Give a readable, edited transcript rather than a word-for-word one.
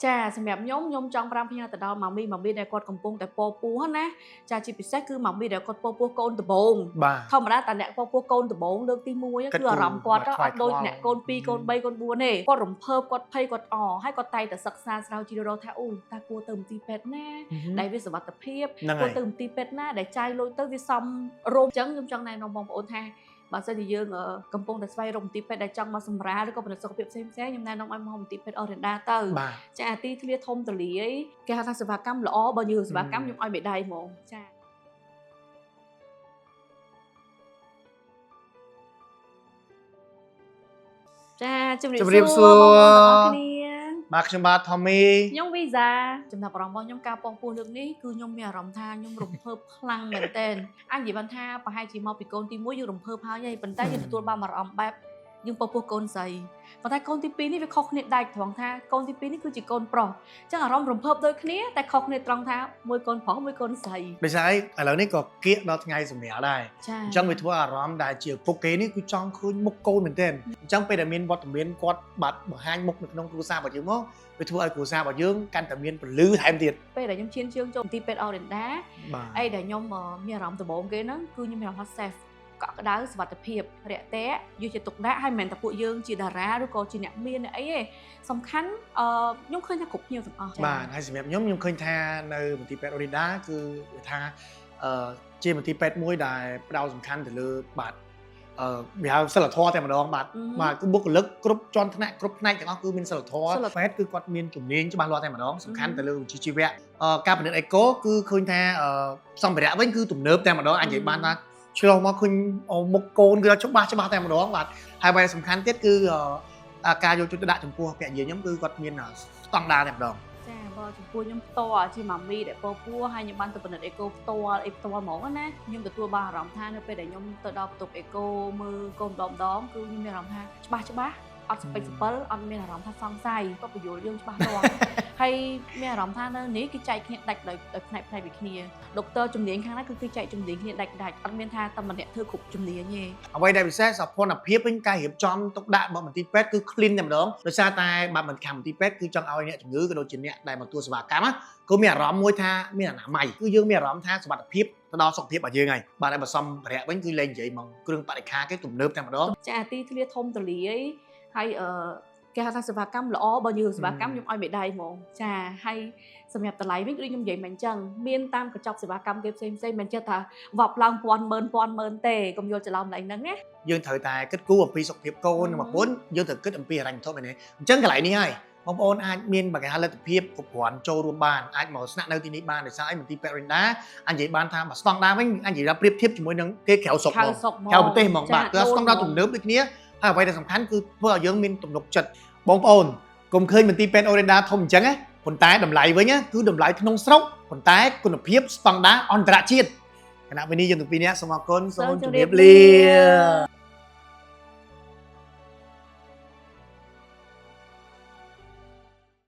ចាសម្រាប់ខ្ញុំខ្ញុំចង់ប្រាំផ្ញើទៅដល់ម៉ាមីម៉ាមីដែលគាត់កំពុងតែពោពោះណាចាជាពិសេសគឺម៉ាមីដែលគាត់ពោពោះកូនដំបូង បាទ ធម្មតាតាអ្នកពោពោះកូនដំបូងលើកទី1 គិត គឺអារម្មណ៍គាត់ គូរ អត់ដូច ខ្វាយ អ្នកកូន2កូន3កូន4ទេគាត់រំភើបគាត់ភ័យគាត់អហើយគាត់តែងតែសិក្សាស្រាវជ្រាវរកថាអូតើគួរទៅមន្ទីរពេទ្យណាដែលវាសុវត្ថិភាព ហ្នឹងហើយ គួរទៅមន្ទីរពេទ្យណាដែលចាយលុយទៅវាសមរម្យអញ្ចឹងខ្ញុំចង់ណែនាំបងប្អូនថាបើសិនជាយើងកំពុងតែស្វែងរកមន្ទីរពេទ្យដែលចង់មកសម្រាលឬក៏ពិនិត្យសុខភាពផ្សេងៗខ្ញុំណែនាំឲ្យមកមន្ទីរពេទ្យអូរ៉េនដាទៅ បាទ ចាទីធ្លាធំទូលាយគេហៅថាសេវាកម្មល្អបើយើងសេវាកម្មខ្ញុំឲ្យមេដៃហ្មងចាចាជំរាប ជំរាបសួរ បងប្អូនទាំងអស់គ្នា បាទខ្ញុំបាទ Tommy ខ្ញុំវីសាចំណាប់អារម្មណ៍របស់ខ្ញុំការប៉ោះពោះលើកនេះគឺខ្ញុំមានអារម្មណ៍ថាខ្ញុំរំភើបខ្លាំងមែនទែនអញនិយាយបានថាប្រហែលជាមកពីកូនទី1យើងរំភើបហើយហីប៉ុន្តែយើងទទួលបានអារម្មណ៍បែបយើងប៉ោះពោះកូនស្រីប៉ុន្តែកូនទី2នេះវាខុសគ្នាដាច់ត្រង់ថាកូនទី2នេះគឺជាកូនប្រុសអញ្ចឹងអារម្មណ៍រំភើបដូចគ្នាតែខុសគ្នាត្រង់ថាមួយកូនប្រុសមួយកូនស្រី ដោយសារអីឥឡូវនេះក៏គៀកដល់ថ្ងៃសម្រាលដែរ ចា អញ្ចឹងវាធ្វើអារម្មណ៍ដែលជាឪពុកគេនេះគឺចង់ឃើញមុខកូនមែនទែនអញ្ចឹងពេលដែលមានវត្តមានគាត់បាត់បង្ហាញមុខនៅក្នុងគ្រួសាររបស់យើងមកវាធ្វើឲ្យគ្រួសាររបស់យើងកាន់តែមានពលឺថែមទៀត ពេលដែលខ្ញុំឈានជើងចូលមន្ទីរពេទ្យអូរិនដា បាទ អីដែលខ្ញុំមានអារម្មណ៍ដំបូងគេហ្នឹងគឺខ្ញុំមានអារម្មណ៍ថា safe កក់ក្ដៅសុវត្ថិភាពរាក់ទាក់យកចិត្តទុកដាក់ហើយមិនមែនតែពួកយើងជាតារាឬក៏ជាអ្នកមានអ្នកអីទេសំខាន់ខ្ញុំឃើញថាគ្រប់ភ្ញៀវទាំងអស់ បាទហើយសម្រាប់ខ្ញុំខ្ញុំឃើញថានៅមន្ទីរពេទ្យអូរីដាគឺវាថាអឺជាមន្ទីរពេទ្យមួយដែលផ្ដោតសំខាន់ទៅលើបាទអឺវាហៅសិលធម៌តែម្ដងបាទបាទគឺបុគ្គលិកគ្រប់ជាន់ថ្នាក់គ្រប់ផ្នែកទាំងអស់គឺមានសិលធម៌ពេទ្យគឺគាត់មានជំនាញច្បាស់លាស់តែម្ដងសំខាន់ទៅលើវិជ្ជាជីវៈការពិនិត្យអេកូគឺឃើញថាសម្ភារៈវិញគឺទំនើបតែម្ដងអាចនិយាយបានថាឆ្លងមកឃើញមុខកូនគឺច្បាស់ច្បាស់តែម្ដងបាទហើយបែរសំខាន់ទៀតគឺការយកចិត្តទុកដាក់ចំពោះភរិយាខ្ញុំគឺគាត់មានស្តង់ដារតែម្ដង ចាបើចំពោះខ្ញុំផ្ទាល់ជាម៉ាមីដែលពោពោះហើយខ្ញុំបានទៅពិនិត្យអេកូផ្ទាល់អីផ្ទាល់ហ្មងណាខ្ញុំទទួលបានអារម្មណ៍ថានៅពេលដែលខ្ញុំទៅដល់បន្ទប់អេកូមើលកូនម្ដងម្ដងគឺខ្ញុំមានអារម្មណ៍ថាច្បាស់ច្បាស់អត់ស្ពេចស្ពិលអត់មានអារម្មណ៍ថាសង្ស័យក៏បញ្យល់យើងច្បាស់លាស់ ហើយមានអារម្មណ៍ថានៅនេះគេចែកគ្នាដាច់ដោយដោយផ្នែកផ្នែកពីគ្នាដុកទ័រជំនាញខាងណាគឺគេចែកជំនាញគ្នាដាច់ដាច់អត់មានថាតែម្នាក់ធ្វើគ្រប់ជំនាញទេ អ្វីដែលពិសេសសោភ័ណភាពវិញការរៀបចំទុកដាក់របស់មន្ទីរពេទ្យគឺ clean តែម្ដងដោយសារតែបាទមិនខាងមន្ទីរពេទ្យគឺចង់ឲ្យអ្នកជំងឺក៏ដូចជាអ្នកដែលមកទទួលសេវាកម្មណាគឺមានអារម្មណ៍មួយថាមានអនាម័យគឺយើងមានអារម្មណ៍ថាសុវត្ថិភាពទៅដល់សុខភាពរបស់យើងហើយបាទហើយបើសម្ភារៈវិញគឺលែងនិយាយហ្មងគ្រឿងបរិក្ខារគេទំនើបតែម្ដង ចាទីធ្លាធំទូលាយហើយគេហៅថាសេវាកម្មល្អបើយើងសេវាកម្មខ្ញុំឲ្យមេដៃហ្មងចាហើយសម្រាប់តម្លៃវិញដូចខ្ញុំនិយាយមកអញ្ចឹងមានតាមកញ្ចប់សេវាកម្មគេផ្សេងផ្សេងមិនចេះថាវ៉ាប់ឡើងពាន់ម៉ឺនពាន់ម៉ឺនទេកុំយល់ច្រឡំឡើងហ្នឹងណា យើងត្រូវតែគិតគូរអំពីសុខភាពកូននិងប្រពន្ធយើងត្រូវគិតអំពីហិរញ្ញវត្ថុមែនទេអញ្ចឹងកន្លែងនេះហើយបងប្អូនអាចមានបរិហាលទ្ធភាពគ្រប់គ្រាន់ចូលរួមបានអាចមកស្នាក់នៅទីនេះបានដោយសារអីមន្ទីរពេទ្យរ៉េនដាអាចនិយាយបានថាបើស្តង់ដារវិញអាចនិយាយថាប្រៀបធៀបជាមួយនឹងគេក្រៅស្រុក ក្រៅ ហ្មង ស្រុកហ្មង ក្រៅប្រទេសហ្មងបាទគឺស្តង់ដារទំនើបដូចគ្នាហើយអ្វីដែលសំខាន់គឺធ្វើឲ្យយើងមានទំនុកចិត្តបងប្អូនកុំឃើញមន្ទីរពេទ្យអូរ៉េនដាធំអញ្ចឹងណាប៉ុន្តែតម្លៃវិញណាគឺតម្លៃក្នុងស្រុកប៉ុន្តែគុណភាពស្តង់ដារអន្តរជាតិគណៈវិនីយើងទាំងពីរនាក់សូមអរគុណសូមជម្រាបលា។